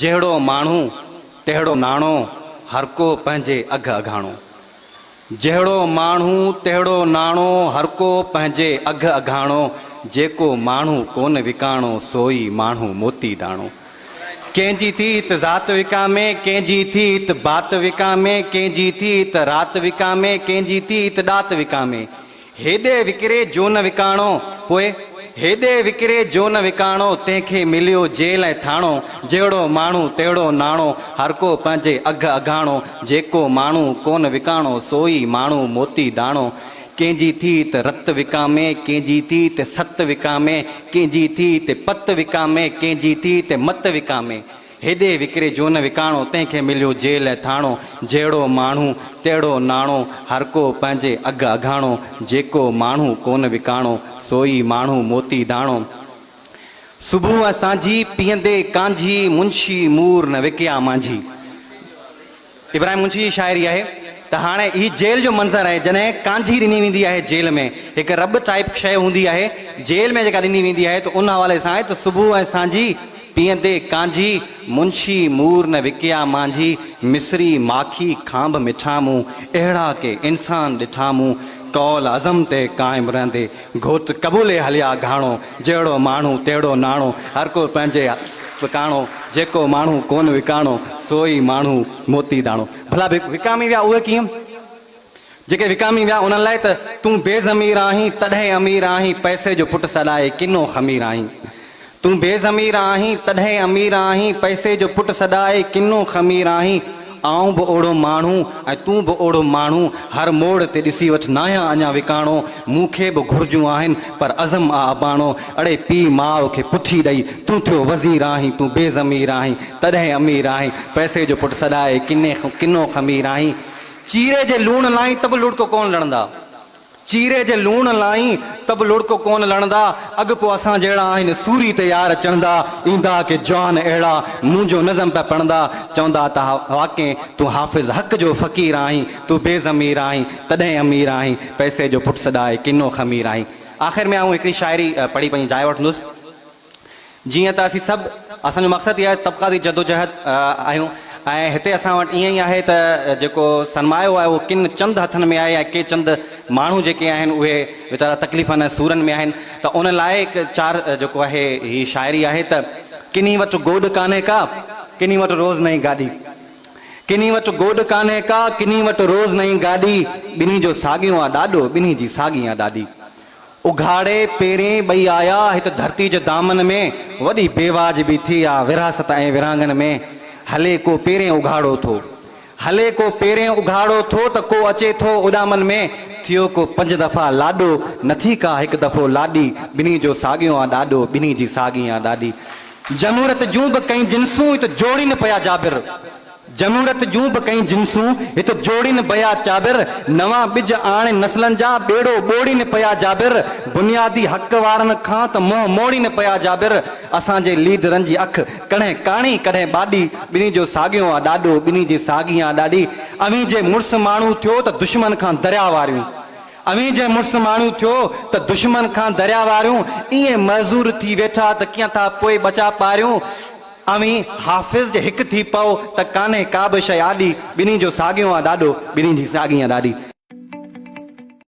جهڙو ماڻهو تهڙو ناڻو، هرڪو پنهنجي اگهه اگهاڻو. جهڙو ماڻهو تهڙو ناڻو، هرڪو پنهنجي اگهه اگهاڻو، جيڪو ماڻهو ڪونه وڪاڻو، سو ئي ماڻهو موتي داڻو. ڪنهن جي ٿي هت ذات وڪامي، ڪنهن جي ٿي هت بات وڪامي، ڪنهن جي ٿي هت رات وڪامي، ڪنهن جي ٿي هت ڏات وڪامي. هيڏي وڪري جو نه وڪاڻو، پوء هيڏي وڪري جو نه وڪاڻو، تنهن کي مليو جيل ۽ ٿاڻو، جهڙو ماڻهو تهڙو ناڻو، هرڪو پنهنجي اگهه اگهاڻو، جيڪو ماڻهو ڪونه وڪاڻو، سو ئي ماڻهو موتي داڻو. ڪنهن جي ٿي ته رت وڪامي، ڪنهن جي ٿي ته ست وڪامي، ڪنهن جي ٿي ته پت وڪامي، ڪنهن جي ٿي ته مت وڪامي. هيڏي وڪري جو نه وڪاڻو، تنهن کي مليو جيل ۽ ٿاڻو، جهڙو ماڻهو تهڙو ناڻو، هرڪو پنهنجي اگهه اگهاڻو، جيڪو ماڻهو ڪونه وڪاڻو، سو ئي ماڻهو موتي داڻو. صبح ۽ سانجهي پيئندي ڪانجهي، منشي مور نه وڪيا مانجهي. ابراهيم منشي جي شاعري آهي ته هاڻي هي جيل جو منظر آهي جڏهن ڪانجهي ڏني ويندي آهي جيل ۾ هڪ رٻ ٽائيپ شيء هوندي آهي جيل ۾ جيڪا ڏني ويندي آهي ته ان حوالي سان آهي ته صبح ۽ سانجهي پيئندي ڪانجهي منشي مور نه وڪيا مانجهي مصري ماکي کانڀ مٺا مون اهڙا ڪي انسان ڏٺا مون قول عزم تي قائم رهندي گهوٽ قبولي هليا گهاڻو، جهڙو ماڻهو تهڙو ناڻو، هر ڪو پنهنجي وڪاڻو، جيڪو ماڻهو ڪونه وڪاڻو، سو ئي ماڻهو موتي داڻو. ڀلا وڪامي ويا اهي ڪيئن؟ جيڪي وڪامي ويا انهن لاء ته تون بي ضمير آهين، تڏهن امير آهين، پئسي جو پٽ سڏائي ڪنو خمير آهين. تون بي ضمير آهين، تڏهن امير آهين، پئسي جو پٽ سڏائي ڪنو خمير آهين. آئون به اوڙو ماڻهو ۽ تون به اوڙو ماڻهو، هر موڙ تي ڏسي وٺ ناهيان اڃا وڪاڻو، مون کي به گهرجون آهن پر عزم آ اباڻو، اڙي پيء ماء کي پٺي ڏئي تون ٿيو وزير آهين، تون بي ضمير آهين، تڏهن امير آهين، پئسي جو پٽ سڏائي ڪنو خمير آهين. چيري جي لوڻ لائين ته به لڙڪو ڪونه لڙندا. چيري جي لوڻ لائين ته به لڙڪو ڪونه لڙندا، اڳ پوء اسان جهڙا آهن سوري تي يار چڙهندا، ايندا ڪي جوان اهڙا منهنجو نظم پيا پڙهندا، چوندا ته واقعي تون حافظ حق جو فقير آهين، تون بي ضمير آهين تڏهن امير آهين، پئسي جو پٽ سڏائي ڪنو خمير آهين. آخر ۾ آئون هڪڙي شاعري پڙهي پنهنجي جاء وٺندس. جيئن ته اسين سڀ اسان جو مقصد ئي آهي طبقاتي جدوجهد آهيون ۽ هتي اسان وٽ ائين ئي آهي ته جيڪو سرمايو آهي اهو ڪن چند هٿن ۾ آهي ۽ ڪي چند ماڻهو جيڪي آهن اهي ويچارا تڪليفن ۽ سورن ۾ آهن ته ان لاء هڪ چار جيڪو آهي هي شاعري آهي ته ڪنهي وٽ گوڏ ڪانهي ڪا ڪنهي وٽ روز نئين گاڏي ڪنهي وٽ گوڏ ڪانهي ڪا ڪنهي وٽ روز نئين گاڏي ٻنهي جو ساڳيون آ ڏاڏو ٻنهي جي ساڳي آ ڏاڏي اگهاڙي پيرين ٻئي آيا هت ڌرتي جي دامن ۾، وڏي بيواجبي ٿي آ ورهاست ۽ ورهاڱن ۾، هلي ڪو پيرين اگهاڙو ٿو. هلي ڪو پيرين اگهاڙو ٿو ته ڪو اچي ٿو اڏامن ۾، ٿيو ڪو پنج دفعا لاڏو، نه ٿي ڪا هڪ دفعو لاڏي، ٻنهي جو ساڳيون آ ڏاڏو، ٻنهي جي ساڳي آ ڏاڏي. جمهوريت جون به ڪئين جنسون هت جوڙين پيا جابر. جمهوريت جون به ڪئين جنسون هت جوڙين پيا چابر، نوان ٻج آڻي نسلن جا ٻيڙو ٻوڙين پيا جابر، بنيادي حق وارن کان ته منهن موڙين پيا جابر، اسان جي ليڊرن جي اک ڪڏهن ڪاڻي ڪڏهن ٻاڏي، ٻنهي جو ساڳيون آ ڏاڏو ٻنهي جي ساڳي آ ڏاڏي، اوهين جي مڙس ماڻهو ٿيو ته دشمن کان درياء واريون، اوهين جي مڙس ماڻهو ٿيو ته دشمن کان درياء واريون، ائين معذور ٿي ويٺا ته ڪيئن ٿا پوء ٻچا پاريون. اوهين حافظ جي هڪ ٿي پئو ته ڪانهي ڪابه شيء آڏي، ٻنهي جو ساڳيون آ ڏاڏو، ٻنهي جي ساڳي آ ڏاڏي.